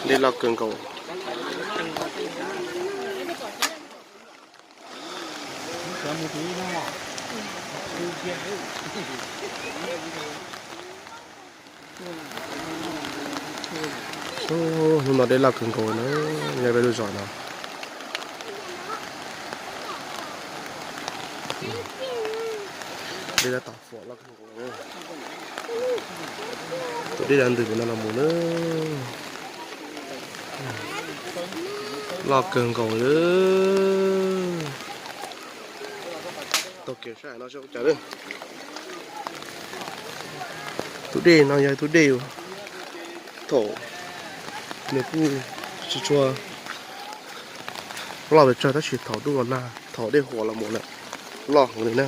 Dej loj kawg nkaus. Hnub no dej loj kawg nkaus na, nyob peb lub zos no. Dej tab tom fuam loj kawg nkaus. Tus dej ntws pem no los mus na. Loj kawg nkaus li. Taug kev saib no seb ua cas. Tus dej no yog tus dej thaum nws kuj tsis tshua loj pes tsawg tab sis thaum ntuj los nag thaum dej huam los mus lawm loj heev li na.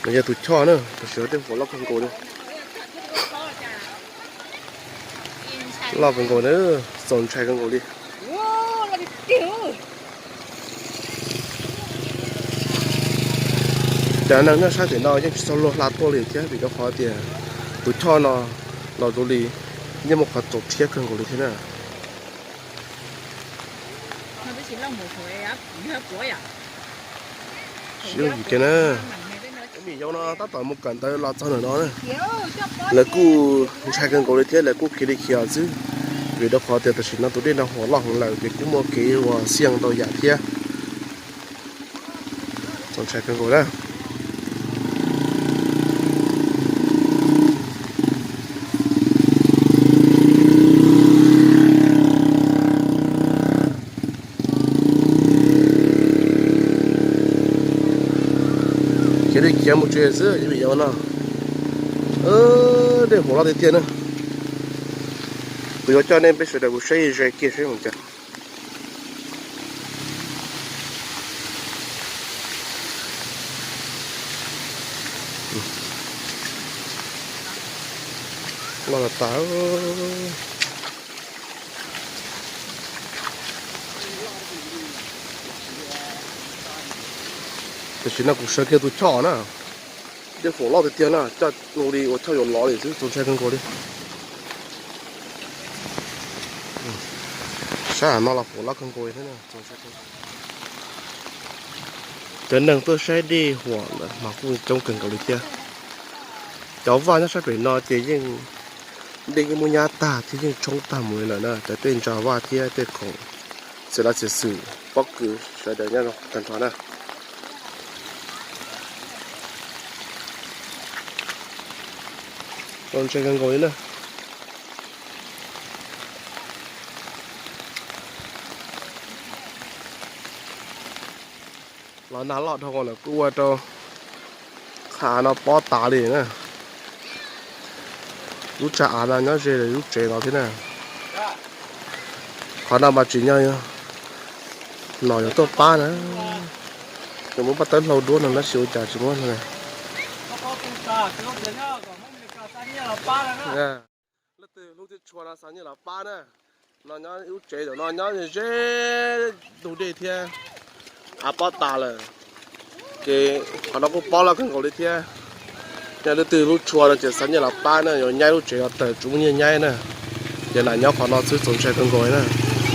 Nws yog tus choj na, tab sis tej huam loj kawg nkaus li. Loj kawg nkaus na, txaus ntshai kawg nkaus li. Cov neeg nyob sab tim no yeej tsis txog luag hla tuaj li thiab vim rau qhov tias tus choj no los zoo li yeej muaj qhov txaus rhiab kawg nkaus li thiab na. Tsis yooj yim kiag na. Vim yau no tab tom mus kawm ntawv los txog ntawm no na. Lawv kuj ntshai kawg nkaus li thiab lawv kuj khiav li khiav xwb. Vim rau qhov tias tam sim no tus dej no huam loj heev lawm ces kuj muaj kev ua xiaj ntau yam thiab. Txaus ntshai kawg nkaus na. Khiav li khiav mus tsev xwb vim yau no. Dej huam loj tiag tiag na. Kuv yuav coj nej peb sawv daws mus saib ze kiag seb mus cas. Loj tas tas. Tam sim no kuv sawv kiag tus choj na. Dej huam loj tiag tiag na, coj li ua choj yuav lov li xwb, txaus ntshai kawg nkaus li. Sab no los huam loj kawg nkaus li thiab. Cov neeg tuaj saib dej huam lawm mas kuj coob kawg nkaus li thiab. Cov vaj nyob sab pem no ces yeej dej yeej muab nyab tag thiab yeej tshoob tag mus li lawm na, cov tej ntsa vaj thiab tej khoom txiv lav txiv xwm pob kws sawv daws nyob zoo tag nrho na. Txaus ntshai kawg nkaus li na. Los nag loj dhau lawm kuj ua rau qhov av no pob tas li na. Lub tsag av no nyob ze lub tsev no thiab na. Qhov no mas tsim nyog nom yuav tuaj pab na. Yuav muab paj tawb hlau duab no tab sis ua cas tsis muab. Leej twg hlub thiab tshua no xa nyiaj los pab na. No nyob lub tsev no nyob ze ntug dej thiab, av pob tas lawm. Ces qhov no kuj pob loj kawg nkaus li thiab. Yog leej twg hlub tshua no ces xa nyiaj los pab na, yuav nyaib lub tsev no tawm tsis muaj nyiaj nyaib na. Ces lam nyob qhov no xwb txaus ntshai kawg nkaus na.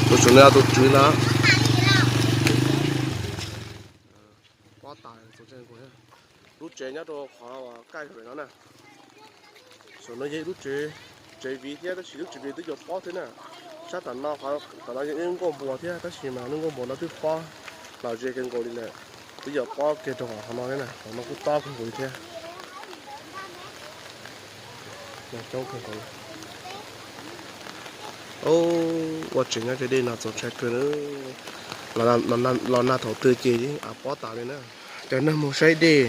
Tus tswv no yog tus tswv no. Pob tas txaus ntshai kawg nkaus. Lub tsev nyob rau qhov kaj pem no na. Saum no yog ib lub tsev, tsev viv thiab tab sis lub tsev viv twb yuav pob thiab na. Sab tom no, tom no yog ib lub nkuaj npua thiab tab sis mas lub nkuaj npua no twb pob los ze kawg nkaus li lawm. Twb yuav pob kiag rau qhov no thiab na, qhov no kuj tob kawg nkaus li thiab. Coob kawg nkaus. Ua tsev nyob ze dej no txaus ntshai kawg na. Los nag thaum twg ces yeej av pob tas li na. Cov neeg mus saib dej,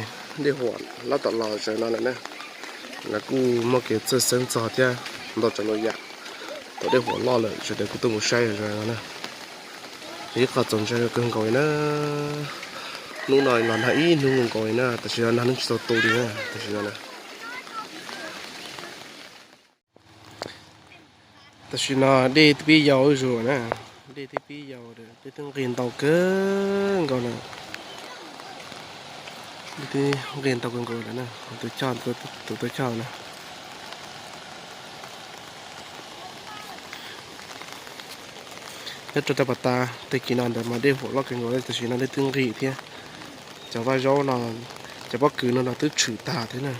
dej huam loj tom los zaum no lawm na, lawv kuj muaj kev txhawj xeeb txog thiab ntau tsav ntau yam. Thaum dej huam loj lawm sawv daws kuj tuaj mus saib zaum no na. Yog ib qho txaus ntshai kawg nkaus li na. Hnub no los nag ib hnub nkaus nkaus li na, tam sim no nag yeej tsis tau tu li na, tam sim no na. Tam sim no dej twb pib yau zuj zus na, dej twb pib yau, dej twb nqis ntau kawg nkaus lawm. Dej twb nqis ntau kawg nkaus lawm na, tus, tus tuaj coj na. Nyob rau tag pas tas tag kis no ntawd mas dej huam loj kawg nkaus, tam sim no dej twb nqis thiab. Cov vaj zaub no, cov pob kws no los twb tshwm tag thiab na.